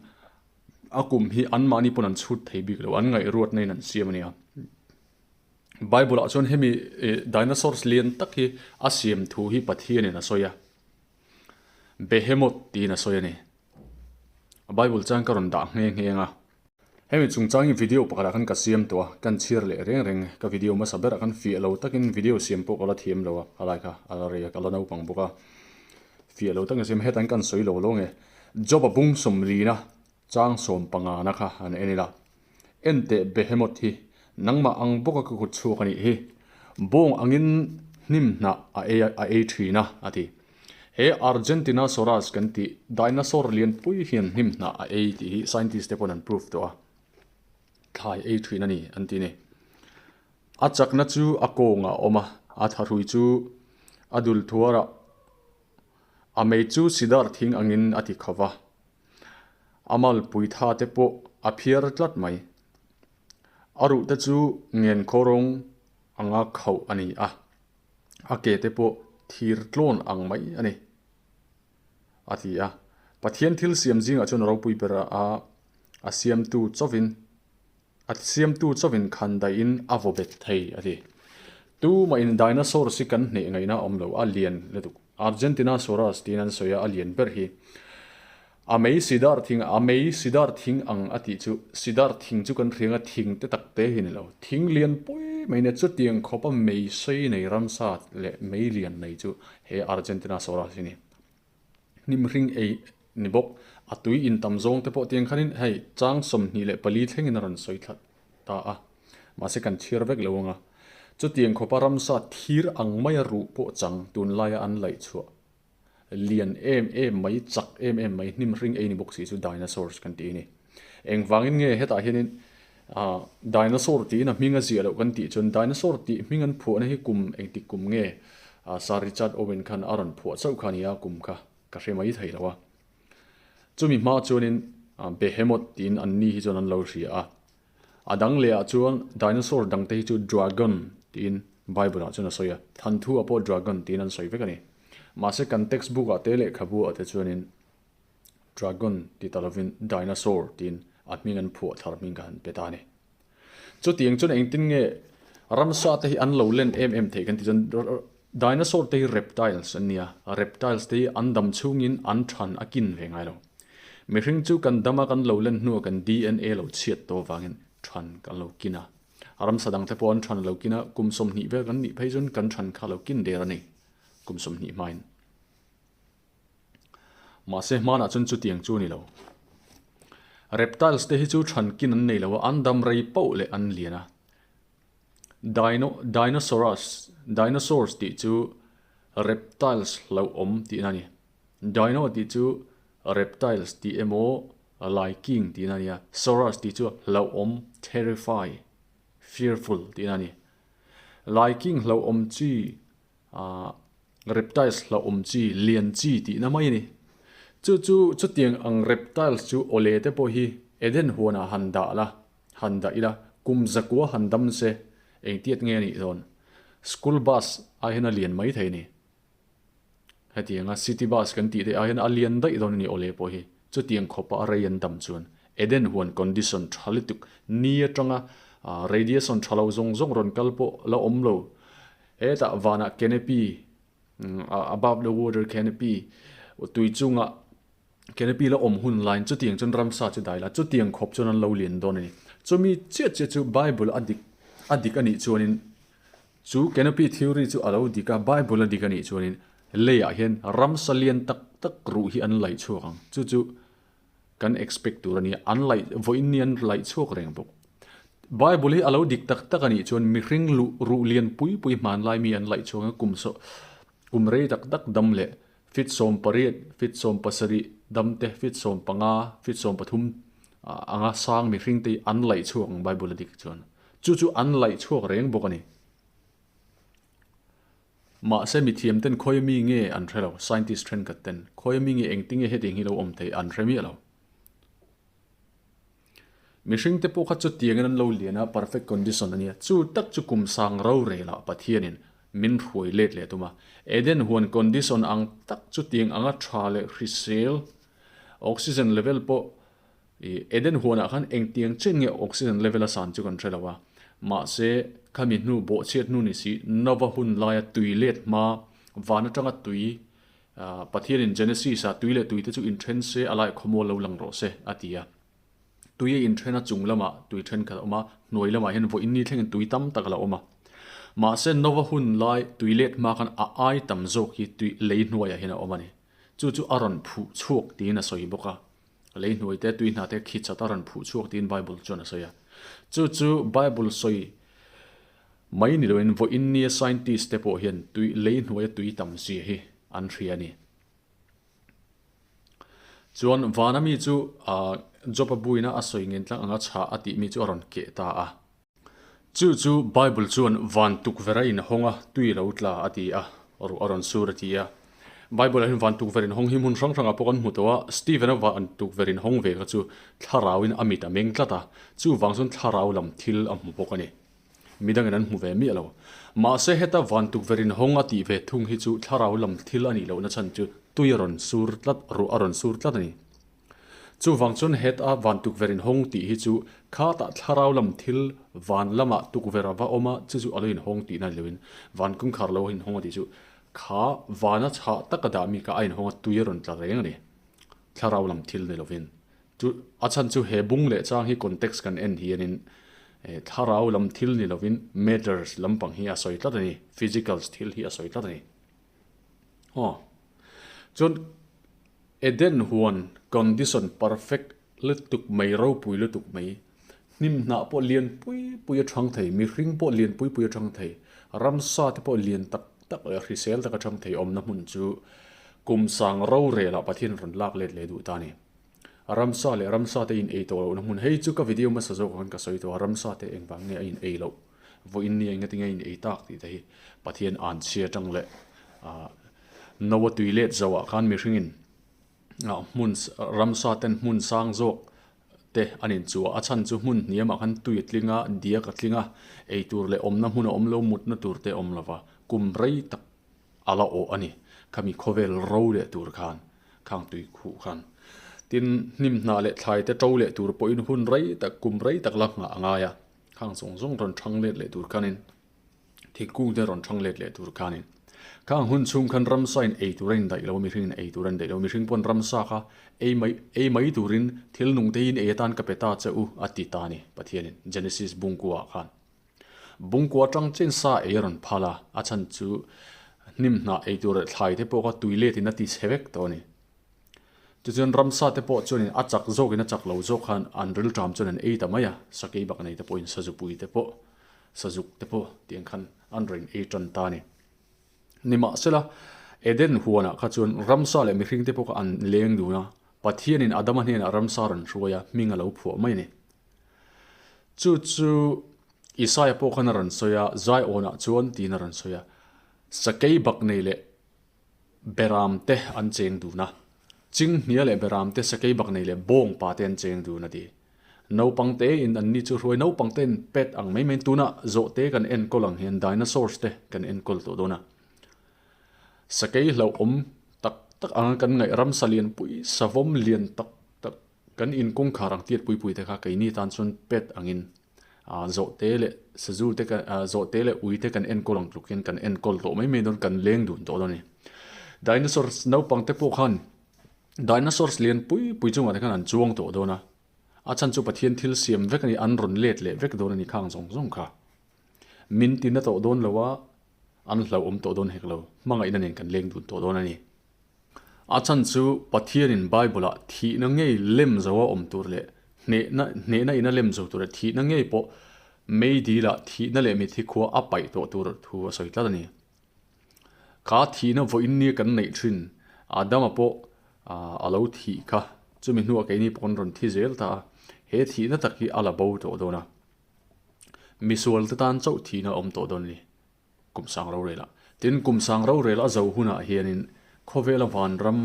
a kum hi anmahni pawn an chhut thei bik lo, an ngaihruatna in an siam a nia. Bible ah chuan hemi dinosaurs lian tak hi a siam thu hi Pathianin a sawi a, Behemoth tiin a sawi a ni. Bible chuan ka rawn dah nghe nghe ang a. Hemi chungchang hi video pakhatah khan ka siam tawh a, kan chhiar leh reng reng ka video hmasa berah khan fiah lo takin video siam pawh ka la thiam lo a, a lai kha a la rei a, ka la naupang bawk a, fiah lo takin siam hetah hian kan sawi lo lo nge Job-a bung sawmlina chang 15 na kha an en ila, Enteh Behemoth hi nangmah ang bawka ka kut chhuak a nih hi, bawng angin hnim hnah a ei a ei thin a, a ti. He Argentinosaurus kan tih dinosaur lianpui hian hnim hnah a ei tih hi scientist te pawn an proof tawh a, thlai ei thin a ni an ti ni. A chakna chu a kawngah a awm a, a thahrui chu a dul thuarah a mei chu sidar thing angin a ti kho va. A malpui tha te pawh a phiar tlat mai. A ruh te chu ngen khaw rawng anga khauh a ni a, a ke te pawh thir tlawn ang mai a ni, a ti a. Pathian thil siam zingah chuan ropui ber a a siamtu chauhin A siamtu chauhin khan daihin a vaw bet thei, a ti. Tumah in dinosaurs hi kan hneh ngaihna a awm lo, a lian lutuk. Argentinosaurus tiin an sawi a, a lian ber hi. A mei sidar thing, a mei sidar thing ang a tih chu, sidar thing chu kan hriang a, thing te tak te hi ni lo. Thing lian pui mai nia, chutiang khawpa mei sei nei ramsa leh mei lian nei chu he Argentinosaurus hi ni. Hnim hring ei ni bawk. A tui in tam zawng te pawh tiang khanin hei chang 24 thlengin a rawn sawi thla ta a, mahse kan chhiar vek lo ang a. Chutiang khawpa ramsa thir ang maia ruh pawh chang tunlaia an laih chhuah lian em em mai, chak em em mai, hnim hring ei ni bawk si chu dinosaurs kan tih a ni. Engvangin nge hetah hianin dinosaur tiin a hming a ziah loh kan tih chuan dinosaur tih hming an phuahna hi kum engtik kum nge Sir Richard Owen khan a rawn phuah chauh kha a ni a, kum kha ka hre mai thei lo a. Chumi hma chuanin Behemoth tiin an ni hi chuan an lo hria a. A dang lehah chuan dinosaur dangte hi chu dragon tiin Bible ah chuan a sawi a, thanthu ah pawh dragon tiin an sawi vek a ni. Mahse kan textbook ah te lehkhabu ah te chuanin Dragon ti ta lovin Dinosaur tiin a hming an phuah thar hming ka han pe ta a ni. Chutiang chuan engtin nge ramsa te hi an lo len em em theih kan tih chuan Dinosaur te hi reptiles an nia, reptiles te hi an dam chhungin an than a kin ve ngai lo. Mihring chu kan dam a kan lo len hnuah kan DNA lo chhiat tawh avangin than kan lo kin a. Ramsa dang te pawh an than a lo kin a, kum 20 vel kan nih phei chuan kan than kha a lo kin der a ni, kum 20 hmain. Mahse hmanah chuan chutiang chu a ni lo. Reptiles te hi chu thankin an nei lo a, an dam rei pauh leh an lian a. Dino, Dinosaurus, dinosaurs tih chu reptiles hlauhawm tihna a ni. Dino tih chu reptiles tih emaw laiking tihna a ni a, saurus tih chu hlauhawm, terrify, fearful tihna a ni. Laiking hlauhawm chi Ahh reptiles hlauhawm chi, lian chi tihna mai a ni. Chu chu chutiang ang reptiles chu awle te pawh hi Eden huanah han dah la, han dah ila, kum zakua han dam se engtiat nge a nih dawn? School bus ai hian a lian mai thei a ni. Hetianga city bus kan tih te ai hian a lian daih dawn a ni awle pawh hi. Chutiang khawpa a rei an dam chuan Eden huan condition tha lutuk ni atanga radiation tha lo zawng zawng rawn kal pawh la awm lo. Hetah vanah canopy, above the water canopy, tui chunga canopy la awm hun laiin chutiang chuan ramsa chu dai la, chutiang khawp chuan an lo lian dawn a ni. Chumi chiah chiah chu Bible a dik a dik a nih chuanin chu canopy theory chu a lo dik a, Bible a dik a nih chuanin leiah hian ramsa lian tak tak ruh hi an laih chhuak ang. Chu chu Kan expect tur a ni. An laih, vawiin ni an laih chhuak reng bawk. Bible hi a lo dik tak tak a nih chuan mihring luh ruh lian pui pui hmanlai mi an laih chhuak a, kum saw, kum rei tak tak dam leh fit 18, fit 17 dam te, fit 15, fit 13 anga sang mihring te hi an laih chhuak ang Bible a dik chuan. Chu chu an laih chhuak reng bawk a ni. Mahse mithiam ten khawi mi nge an hre lo, scientist thenkhat ten khawi mi nge engtin nge hetiang hi lo awm thei an hre miah lo. Mihring te pawh kha chutiangin an lo lian a, perfect condition a nia, chu tak chu kum sang rorel ah Pathianin min hruai let leh tum a. Eden huan condition ang tak chutiang anga tha leh hrisel, oxygen level pawh I Eden huanah khan engtiang chen nge oxygen level a san chu kan hre lo a, mahse khami hnu bawhchhiat hnu ni si Nova hun laia tui let hma van atanga tui Pathianin Genesis ah tui leh tui te chu inthen se a lai khawmual lo lang rawh se a ti a. Tui a inthen a chung lamah tui thenkhat a awm a, hnuai lamah hian vawiin ni thlengin tui tam tak a la awm a. Mahse Nova hun lai tui let hma khan a ai tam zawk hi tui lei hnuaiah hian a awm a ni. Chu chu a rawn phuh chhuak tiin a sawi bawk a. Lei hnuai te tui hna te khi chat a rawn phuh chhuak tiin Bible chuan a sawi a. Chu chu Bible sawi mai ni loin vawiin nia scientist te pawh hian tui lei hnuaia tui tam zia hi an hria a ni. Chuan vana mi chu Job-a buina a sawi ngen tlang anga chhah a tih mi chu a rawn keh ta a. Chu chu Bible chuan van tukverh a inhawng a, tui lo tla a ti a, ruah a rawn sur a ti a. Bible-ah hian van tukverh inhawng hi hmun hrang hrangah pawh kan hmu tawh a, Stephen-a van tukverh inhawng ve kha chu thlarauin a mit a meng tlat a, chuvang chuan thlarau lam thil a hmu bawk a ni. Midangin an hmu ve miah lo. Mahse heta van tukverh inhawng a tih ve thung hi chu thlarau lam thil a nih lohna chhan chu tui a rawn sur tlat, ruah a rawn sur tlat a ni. Chuvang chuan heta van tukverh inhawng tih hi chu khatah thlarau lam thil van lamah tukverh a va awm a, chu chu a lo inhawng tihna ni loin van kawngkhar lo inhawng a tih chu kha vana chhah taka dah mi kha a inhawng a, tui a rawn tla reng a ni. Thlarau lam thil ni lovin. Chu a chhan chu he bung leh chang hi context kan en hianin thlarau lam thil ni lovin matters lampang hi a sawi tlat a ni, physicals thil hi a sawi tlat a ni. Aw. Chuan Eden huan condition perfect lutuk mai, ropui lutuk mai, hnim hnah pawh lian pui pui a thang thei, mihring pawh lian pui pui a thang thei, ramsa te pawh lian tak tak leh hrisel taka thang thei awmna hmun chu kum sang rorel ah Pathian rawn lak let leh duh ta a ni. Ramsa leh ramsa te in ei tawh lohna hmun, hei chu ka video hmasa zawk ah khan ka sawi tawh a, ramsa te engvang nge a in ei loh, vawiin ni enga tinge a in ei tak tih te hi Pathian an chhia tang leh ah no a tui let zo ah khan mihring in ah hmun ramsa ten hmun sang zawk te an in chu a, a chhan chu hmun hniam ah khan tui a tling a, diak a tling a, ei tur leh awmna hmun a awm lo, mutna tur te a awm lova, kum rei tak a la awh a ni, khami khawvel ro leh tur khan, khang tui khuh khan. Tin, hnim hnah leh thlai te to leh tur pawhin hun rei tak, kum rei tak la nghah a ngai a, khang zawng zawng rawn thang let leh tur khanin, thingkung te rawn thang let leh tur khanin, khang hun chhung khan ramsa in ei tur a indaih lo a, mihring in ei tur a indaih lo, mihring pawn ramsa kha ei mai, ei mai turin thil nung te hi in ei atan ka pe ta che u a ti ta a ni, Pathianin Genesis bungkua ah khan. Bungkua atang chen sa ei a rawn phal a, a chhan chu hnim hnah ei tur leh thlai te pawh kha tui let in a ti chhe vek tawh a ni. Tichuan ramsa te pawh chuanin a chak zawkin a chak lo zawk khan an rilṭam chuan an ei ta mai a, sakei bak nei te pawhin sazupui te pawh, sazuk te pawh tiang khan an rawn ei tan ta a ni. Nimahsela, Eden huanah kha chuan ramsa leh mihring te pawh kha an leng dun a, Pathianin Adama hnenah ramsa rawn hruai a, hming a lo phuah mai a ni. Chu chu Isaia pawh khan a rawn sawi a, Zaiawnah chuan tiin a rawn sawi a, Sakei bak nei leh Beram te an cheng dun a, Chinghnia leh Beram te Sakei bak nei leh Bawngpa te an cheng dun a ti. Naupang te in an ni chu hruai naupang te in pet ang mai mai in tunah zawhte kan enkawl ang hian dinosaurs te kan enkawl tawh dawn a. Sakei hlauhawm tak tak anga kan ngaih ramsa lianpui savawm lian tak tak Kan in kawngkhar ang tiat pui pui te kha keini tan chuan pet angin zawhte leh sazu te kan zawhte leh ui te kan enkawl ang tluk hian kan enkawl tawh mai mai dawn kan leng dun tawh dawn a ni. Dinosaurs naupang te pawh khan dinosaurs lian pui pui chungah te khan an chuang tawh dawn a, a chhan chu Pathian thil siam vek a ni an rawn let leh vek dawn a ni khang zawng zawng kha. Min tina tawh dawn lo a, an hlauhawm tawh dawn hek lo, hmangaihna nen kan leng dun tawh dawn a ni. A chhan chu Pathianin Bible-ah thihna ngei lem zo a awm tur leh hnehna hnehna ina lem zo tur leh thihna ngei pawh meidilah thihna leh mitthi khua a paih tawh tur thu a sawi tlat a ni. Kha thihna vawiin nia kan neih thin Adama pawh a lo thih kha chumi hnuah keini pawh kan rawn thi zel ta a, he thihna tak hi a la bo tawh dawn a, misualte tan chauh thihna a awm tawh dawn a ni. Kum sang rorel ah. Tin, kum sang rorel a zo hunah hianin khawvela vanram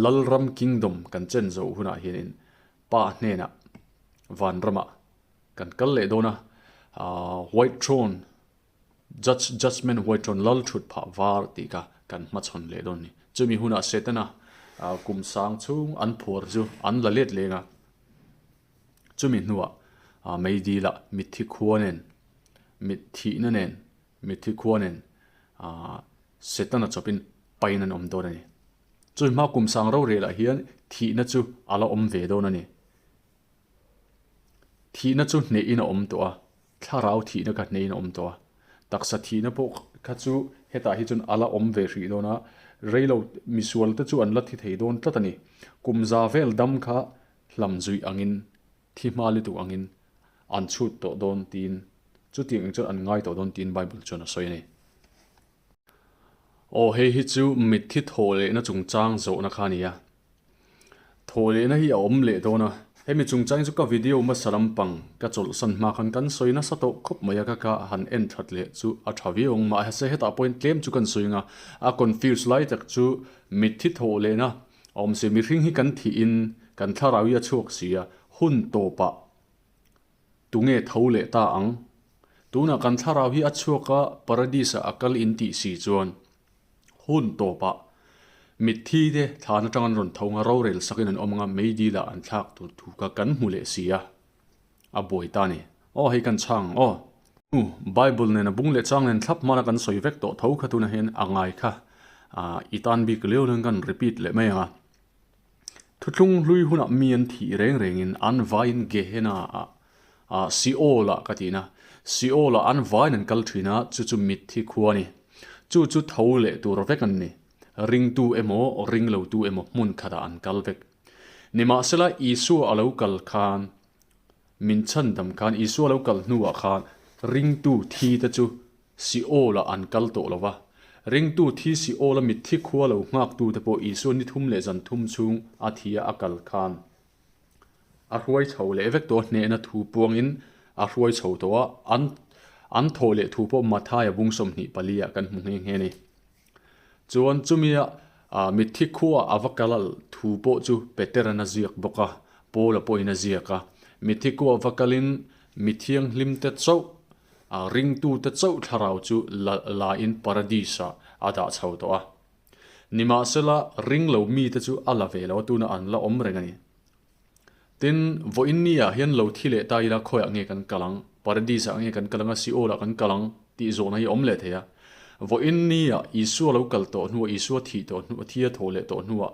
Lalram Kingdom kan chen zo hunah hianin Pa hnenah vanramah kan kal leh dawn a, White Throne, Judge Judgement White Throne Lal thut phah var tih kha kan hmachhawn leh dawn a ni. Chumi hunah Setana kum sang chhung an phuar chu an la let leng a. Chumi hnuah meidilah mitthi khua nen, mitthihna nen, mitthi khua nen Setana chawpin pain an awm dawn a ni. Chumi hma kum sang rorel ah hian thihna chu a la awm ve dawn a ni. Thihna chu hnehin a awm tawh a, thlarau thihna kha hnehin a awm tawh a. Taksa thihna pawh kha chu hetah hi chuan a la awm ve hrih dawn a, reilo misual te chu an la thi thei dawn tlat a ni. Kum za vel dam kha hlam zuih angin, thi hma lutuk angin an chhut tawh dawn tiin, chutiang ang chuan an ngai tawh dawn tiin Bible chuan a sawi a ni. Aw hei hi chu mitthi thawh lehna chungchang zawhna kha a ni a, thawh lehna hi a awm leh dawn a, hemi chungchang hi chu ka video hmasa lampang ka chawlhsan hma khan kan sawi nasa tawh khawp mai a, ka ka han en that leh chu a tha viau ang, mahse hetah pawhin tlem chu kan sawi ang a, a confuse lai tak chu mitthi thawh lehna a awm si, mihring hi kan thihin kan thlarau hi a chhuak si a, hun tawpah Tunge tho leh ta ang? Tunah kan thlarau hi a chhuak a, Paradis-ah a kal in tih si chuan hun tawpah mitthi te thlan atang an rawn tho ang a, rorel sakin an awm ang a, meidilah an thlak tur thu kha kan hmu leh si a, a buai ta a ni. Aw hei kan chhang ang aw. Nu, Bible nen a bung leh chang nen thlap hmana kan sawi vek tawh tho kha tunah hian a ngai kha i tan bik leu leu in kan repeat leh mai ang a. Thuthlung hlui hunah mi an thih reng rengin an vaiin Gehenna ah, ah Seol ah ka tihna, Seol ah an vaiin an kal thin a, chu chu mitthi khua a ni. Chu chu tho leh tur vek an ni. Ringtu emaw, ringlotu emaw hmun khatah an kal vek. Nimahsela Isua a lo kal khan, min chhandam khan, Isua a lo kal hnuah khan ringtu thi te chu Seol-ah an kal tawh lo va, ringtu thi Seol-a mitthi khua lo nghaktute pawh Isua ni thum leh zan thum chhung a thia a kal khan a hruai chho leh vek tawh a, hnehna thu puangin a hruai chho tawh a, an an thawh leh thu pawh Mathaia bung 24 ah kan hmu nghe nghe a ni. Chuan chumia mitthi khua a va kal thu pawh chu Petera'n a ziak bawk a, Paula pawhin a ziak a, mitthi khua va kalin mi thianghlimte chauh A ringtute chauh thlarau chu la lain Paradis-ah a dah chho tawh a. Nimahsela, ring lo mite chu a la ve lo a, tuna an la awm reng a ni. Tin, vawiin ni-ah hian lo thi leh ta ila khawiah nge kan kal ang? Paradis-ah nge kan kal ang a, Seol-ah kan kal ang? tih zawhna hi a awm leh thei a. Vawiin ni-ah Isua lo kal tawh hnuah, Isua thih tawh hnuah, thi a thawh leh tawh hnuah,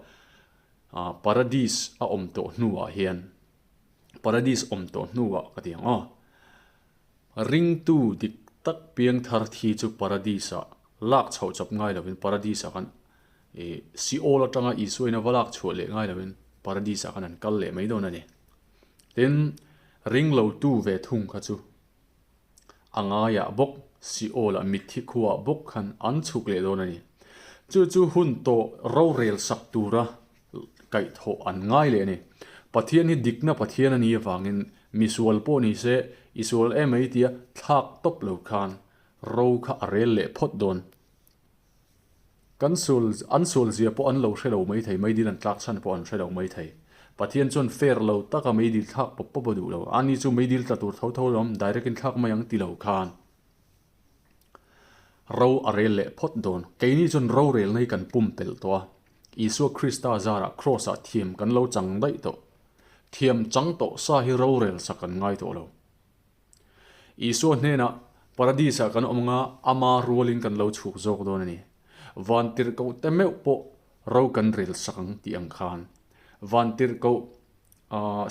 Paradis a awm tawh hnuah hian, Paradis awm tawh hnuah ka ti ang aw. Ringtu dik tak piangthar thi chu Paradis-ah lak chhoh chawp ngai lovin Paradis-ah khan ih Seol atanga Isua in a va lak chhuah leh ngai lovin Paradis-ah khan an kal leh mai dawn a ni. Tin, ringlotu ve thung kha chu a ngaiah bawk Seol-ah mitthi khuaah bawk khan an chhuk leh dawn a ni. Chu chu hun tawh rorel sak tura kaihthawh an ngai leh a ni. Pathian hi dikna Pathian a ni avangin misual pawh ni se, i sual em mai tia thlak tawp lo khan ro kha a rel leh phawt dawn. Kan sual, an sual zia pawh an lo hre lo mai thei, meidil an tlak chhan pawh an hre lo mai thei. Pathian chuan fair lo taka meidil thlak pawp pawp a duh lo. Ani chu meidil tla tur tho tho lo awm, direct in thlak mai ang ti lo khan. Ro a rel leh phawt dawn. Keini chuan rorelna hi kan pumpelh tawh a. Isua Krista zarah Kraws-ah thiam kan lo chang daih tawh. Thiam chang tawh sa hi rorel sak kan ngai tawh lo. Isua hnenah Paradis-ah kan awm anga ama rualin kan lo chhuk zawk dawn a ni. Vantirhkoh te meuh pawh ro kan rel sak ang tih ang khan. Vantirhkoh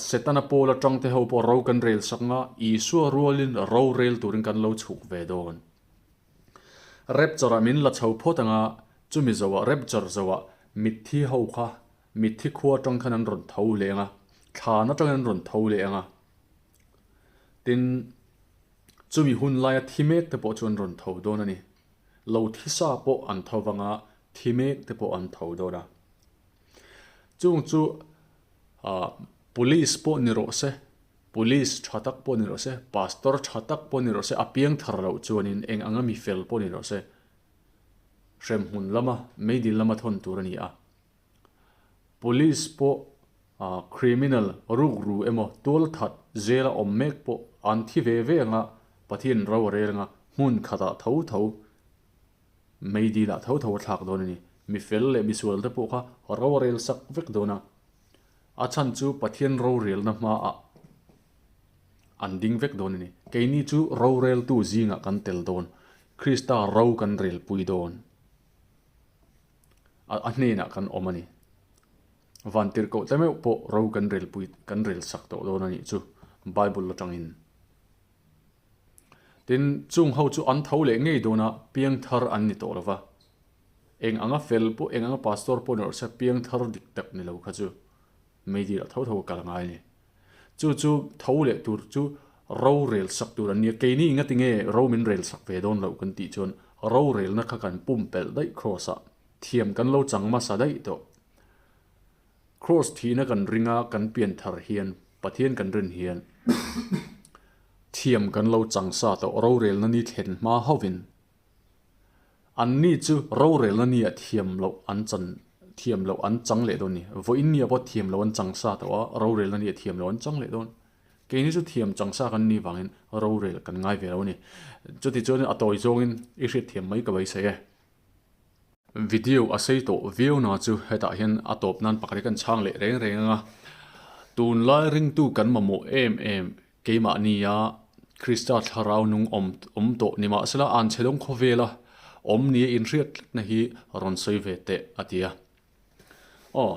Setana Paula tangte ho pawh ro kan rel sak anga Isua rualin rorel turin kan lo chhuk ve dawn. Rapture-ah min la chho phawt anga chumi zoah rapture zoah mitthi ho kha mitthi khua atang khan an rawn tho leh anga, thlan atangin an rawn tho leh anga. Tin, chumi hun laia thi mek te pawh chu an rawn tho dawn a ni. Lo thi sa pawh an tho vanga thi mek te pawh an tho dawn a. Chung chu Police pawh ni rawh se, Police tha tak pawh ni rawh se, Pastor tha tak pawh ni rawh se, a piang thar loh chuanin eng anga mi fel pawh ni rawh se, hremhmun lama meidil lama thawn tur a ni a. Police pawh criminal rukru emaw tualthat zela awm mek pawh an thi ve ve anga Pathian ro a rel anga hmun khatah tho tho Meidilah tho tho a thlak dawn a ni. Mi fel leh misual te pawh kha ro a rel sak vek dawn a. A chhan chu Pathian rorelna hmaah an ding vek dawn a ni. Keini chu roreltu zingah kan tel dawn. Krista ro kan relpui dawn. A hnenah kan awm a ni. Vantirhkoh te meuh pawh ro kan relpui kan rel sak tawh dawn a nih chu. Bible atangin. Tin, chung ho chu an tho leh ngei dawn a, piangthar an ni tawh lo va. Eng anga fel pawh, eng anga pastor pawh ni rawh se, piangthar dik tak ni lo kha chu meidil ah tho tho a kal ngai a ni. Chu chu tho leh tur chu rorel sak tur an ni a, keini ngati nge ro min rel sak ve dawn loh kan tih chuan rorelna kha kan pumpelh daih cross ah thiam kan lo chang hmasa daih tawh. Cross thihna kan ring a, kan pian thar hian Pathian kan rin hian thiam kan lo chang sa tawh rorelna ni thlen hma hovin Anni chu rorelna nia thiam loh an chan thiam loh an chang leh dawn ni. Vawiin nia pawh thiam loh an chang sa tawh a, rorelna nia thiam loh an chang leh dawn. Keini chu thiam chang sa kan nih vangin rorel kan ngai ve lo a ni. Chuti chuan a tawi zawngin i hriatthiam mai ka beisei e. Video a sei tawh viau na chu hetah hian a tawp nan pakhat hi kan chhang leh reng reng ang a. Tunlai ringtu kan mamawh em em Keimahnia Krista thlarau nung awm awm tawh ni mahsela an chhe dawng khawvela awm nia inhriat tlatna hi rawn sawi ve teh a ti a. Aw,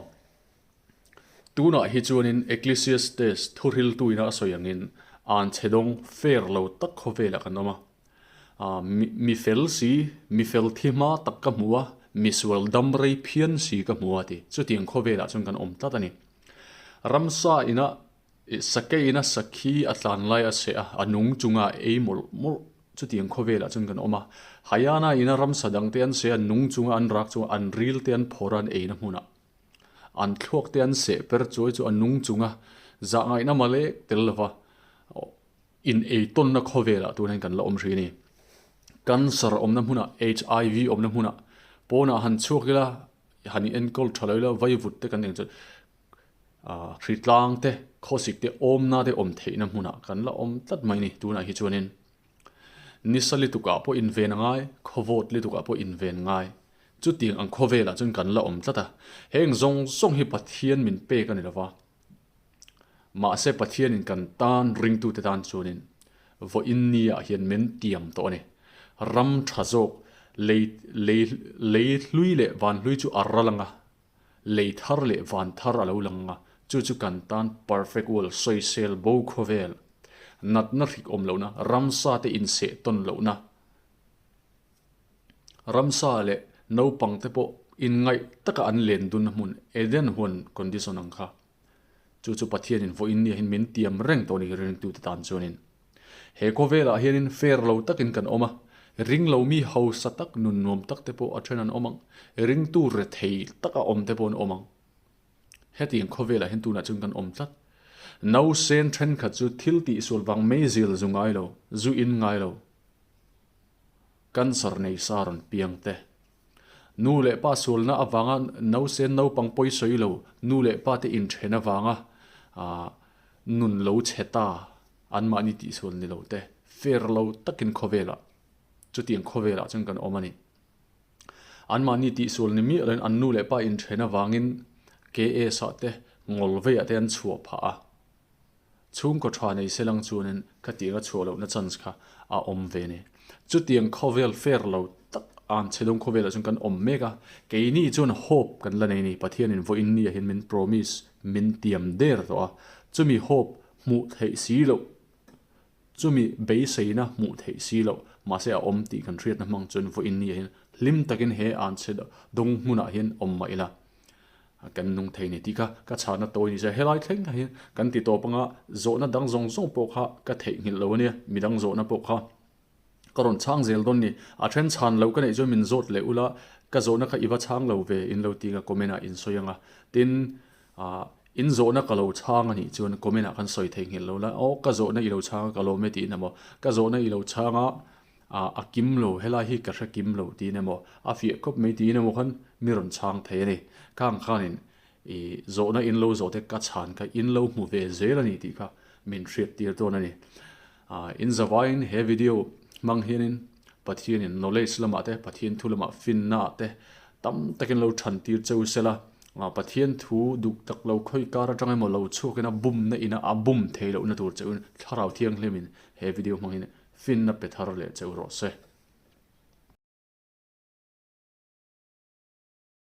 tunah hi chuanin Ecclesiastes thuhriltuina a sawi angin an chhe dawng fair lo tak khawvelah kan awm a. Mi mi fel si, mi fel thi hma tak ka hmu a, mi sual dam rei phian si ka hmu a ti. Chutiang khawvelah chuan kan awm tlat a ni. Ramsa ina Sakeiin a sakhi a tlan lai a seh a, a nung chunga a ei mawlh mawlh. Chutiang khawvelah chuan kan awm a. Hayana ina ramsa dangte an seh a, nung chunga an rak chunga an ril te an phawrh a an eina hmunah. An thluak te an seh per chuai chu a nung chunga zah ngaihna malek tel lova in ei tawnna khawvelah tun hian kan la awm hri a ni. Cancer awmna hmunah, HIV awmna hmunah pawnah han chhuak ila, han i enkawl tha lo ila vaivut te kan eng chuan Hritlang te, khawsik te awmna te awm theihna hmunah kan la awm tlat mai ni tunah hi chuanin nisa litukah pawh inven a ngai, khawvawt litukah pawh inven ngai. Chutiang ang khawvelah chuan kan la awm tlat a, heng zawng zawng hi Pathian min pek a ni lova, mahse Pathianin kan tan ringtute tan chuanin vawiin niah hian min tiam tawh a ni. Ram tha zawk lei lei lei hlui leh van hlui chu a ral ang a, Lei thar leh van thar a lo lang a, chu chu kan tan perfect world, sawisel bo khawvel, natna hrik awm lohna, ramsa te inseh tawn lohna, ramsa leh naupang te pawh inngaih taka an len dunna hmun, Eden huan condition ang kha. Chu chu Pathianin vawiin nia hian min tiam reng tawh a ni ringtute tan chuanin. He khawvelah hianin fair lo takin kan awm a, ring lo mi hausa tak nun nuam tak te pawh a then an awm ang, ringtu rethei taka awm te pawh an awm ang. Hetiang khawvelah hian tunah chuan kan awm tlat. Nausen thenkhat chu thil tihsual vang meizil zu ngai lo, zu in ngai lo, cancer nei sa rawn piang te. Nu leh pa sualna avanga nausen naupang pawi sawi lo, nu leh pa te inthen avanga nun lo chhe ta. Anmahni tihsual ni lo te, fair lo takin khawvelah, chutiang khawvelah chuan kan awm a ni. Anmahni tihsual ni miah loin an nu leh pa inthen avangin KS ah te, Ngawlveiah te an chhuah phah a. Chhungkaw tha nei se lang chuanin khatianga chhuah lohna chance kha a awm ve a ni. Chutiang khawvel fair lo tak an chhe dawng khawvelah chuan kan awm mek a, keini chuan hope kan la nei a ni. Pathianin vawiin niah hian min promise, min tiam der tawh a, chumi hope Hmuh theih si loh, chumi beiseina hmuh theih si loh, mahse a awm tih kan hriatna hmang chuan vawiin ni ah hian hlim takin he an chhe dawng hmunah hian awm mah ila kan nung thei ni tih kha ka chhahna tawi ni se. Helai thleng kha hian kan ti tawp anga zawhna dang zawng zawng pawh kha ka theihnghilh lo ania, midang zawhna pawh kha ka rawn chhang zel dawn ni. A then chhan loh ka neih chuan min zawt leh ula, ka zawhna kha i va chhang lo ve in lo ti anga comment ah in sawi anga tin Ah, in zawhna ka lo chhang a nih chuan comment ah kan sawi thei nghilh lo la, aw ka zawhna i lo chhang a ka lawm e tiin emaw, ka zawhna i lo chhang a, ah a kim lo, helai hi ka hre kim lo tiin emaw, a fiah khawp mai tiin emaw khan mi rawn chhang thei a ni. Khang khanin i zawhna in lo zawh te ka chhan kha in lo hmu ve zel a ni tih kha min hriat tir dawn a ni. Ah, in zavaiin he video hmang hianin Pathianin knowledge lamah te, Pathian thu lamah finna ah te tam takin lo than tir cheu sela, Pathian thu duk tak lo khawi kar atang emaw lo chhuakin a bumna ina a bum thei lohna tur cheuin Thlarau Thianghlimin he video hmangin finna pe thar leh cheu rawh se.